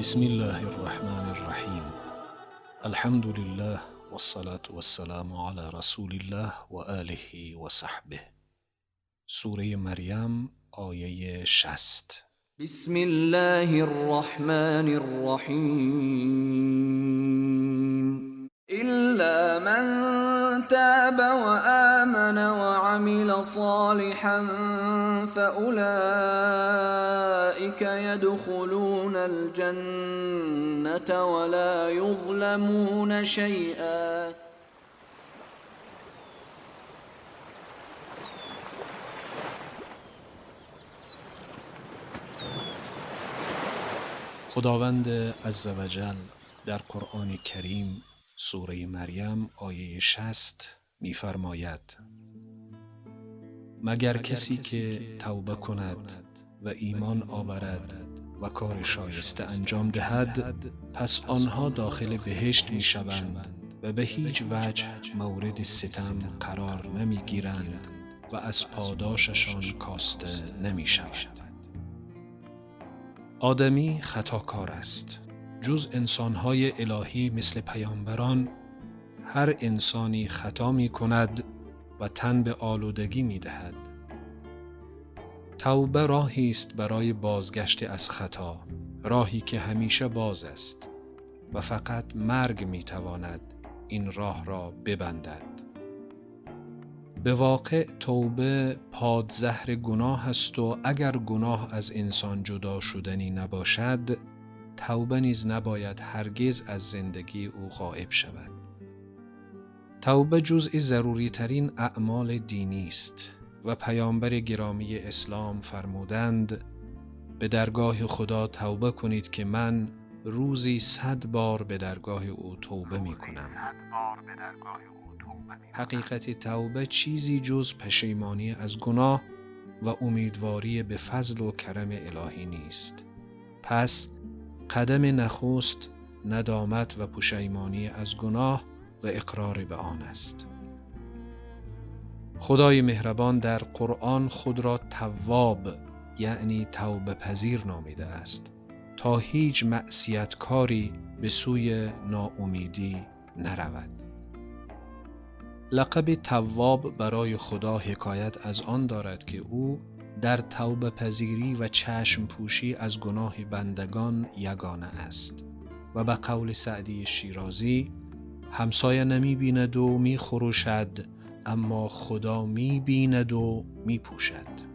بسم الله الرحمن الرحیم. الحمد لله والصلاة والسلام علی رسول الله و آله و صحبه. سوره مریم آیه 60. بسم الله الرحمن الرحیم. إلا من تاب وآمن وعمل صالحا فأولئك يدخلون الجنة ولا يظلمون شيئا. خداوند عزوجل در قرآن کریم سوره مریم آیه 60 می‌فرماید: مگر کسی که توبه کند و ایمان آورد و کار شایسته انجام دهد، پس آنها داخل بهشت می‌شوند و به هیچ وجه مورد ستم قرار نمی‌گیرند و از پاداششان کاسته نمی‌شود. آدمی خطاکار است. جز انسانهای الهی مثل پیامبران، هر انسانی خطا می کند و تن به آلودگی می دهد. توبه راهی است برای بازگشت از خطا، راهی که همیشه باز است و فقط مرگ می تواند این راه را ببندد. به واقع توبه پادزهر گناه است و اگر گناه از انسان جدا شدنی نباشد، توبه نیز نباید هرگز از زندگی او غائب شود. توبه جزء ضروری ترین اعمال دینی است و پیامبر گرامی اسلام فرمودند: به درگاه خدا توبه کنید که من روزی 100 بار به درگاه او توبه می کنم. حقیقت توبه چیزی جز پشیمانی از گناه و امیدواری به فضل و کرم الهی نیست. پس قدم نخست ندامت و پشیمانی از گناه و اقرار به آن است. خدای مهربان در قرآن خود را تواب، یعنی توبه پذیر نامیده است تا هیچ معصیتکاری به سوی ناامیدی نرود. لقب تواب برای خدا حکایت از آن دارد که او در توبه پذیری و چشم پوشی از گناه بندگان یگانه است و به قول سعدی شیرازی: همسایه نمی بیند و می خروشد، اما خدا می بیند و می پوشد.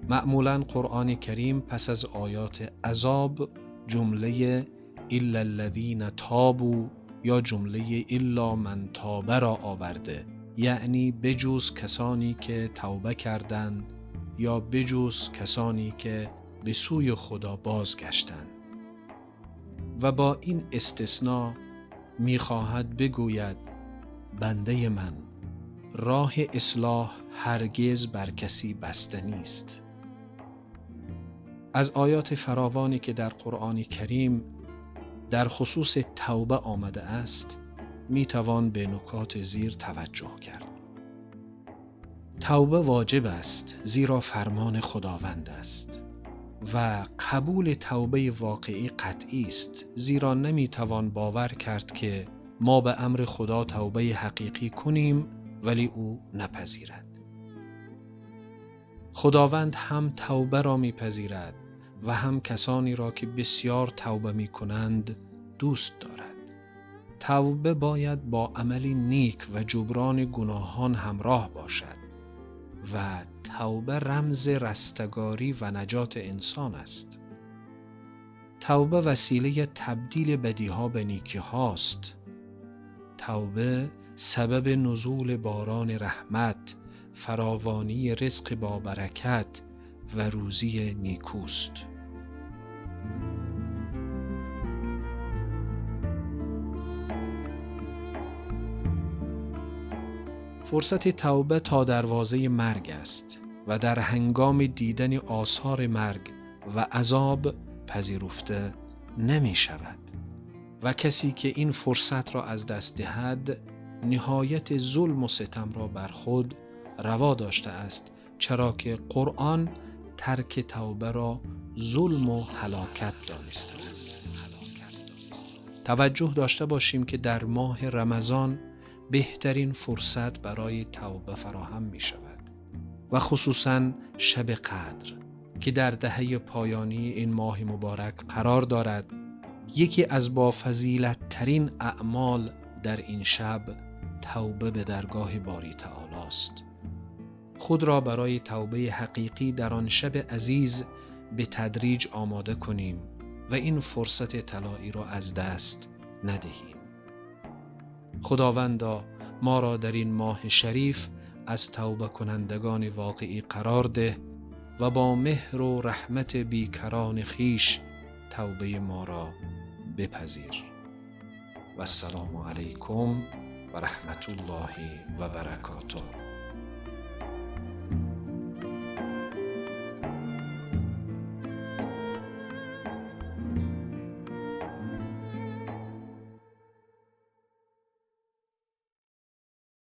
معمولاً قرآن کریم پس از آیات عذاب جمله الا الذین تابوا یا جمله الا من تاب را آورده، یعنی بجز کسانی که توبه کردند یا بجز کسانی که به سوی خدا بازگشتند. و با این استثناء می‌خواهد بگوید: بنده من، راه اصلاح هرگز بر کسی بسته نیست. از آیات فراوانی که در قرآن کریم در خصوص توبه آمده است، می توان به نکات زیر توجه کرد. توبه واجب است، زیرا فرمان خداوند است و قبول توبه واقعی قطعی است، زیرا نمی توان باور کرد که ما به امر خدا توبه حقیقی کنیم ولی او نپذیرد. خداوند هم توبه را می پذیرد و هم کسانی را که بسیار توبه می کنند دوست دارد. توبه باید با عمل نیک و جبران گناهان همراه باشد و توبه رمز رستگاری و نجات انسان است. توبه وسیله تبدیل بدیها به نیکی هاست. توبه سبب نزول باران رحمت، فراوانی رزق با برکت و روزی نیکوست. فرصت توبه تا دروازه مرگ است و در هنگام دیدن آثار مرگ و عذاب پذیرفته نمی شود و کسی که این فرصت را از دست دهد نهایت ظلم و ستم را بر خود روا داشته است، چرا که قرآن ترک توبه را ظلم و هلاکت دانستند. توجه داشته باشیم که در ماه رمضان بهترین فرصت برای توبه فراهم می شود و خصوصاً شب قدر که در دهه پایانی این ماه مبارک قرار دارد. یکی از با فضیلت ترین اعمال در این شب توبه به درگاه باری تعالی است. خود را برای توبه حقیقی در آن شب عزیز به تدریج آماده کنیم و این فرصت طلایی را از دست ندهیم. خداوندا ما را در این ماه شریف از توبه کنندگان واقعی قرار ده و با مهر و رحمت بیکران خویش توبه ما را بپذیر. و السلام علیکم و رحمت الله و برکاته.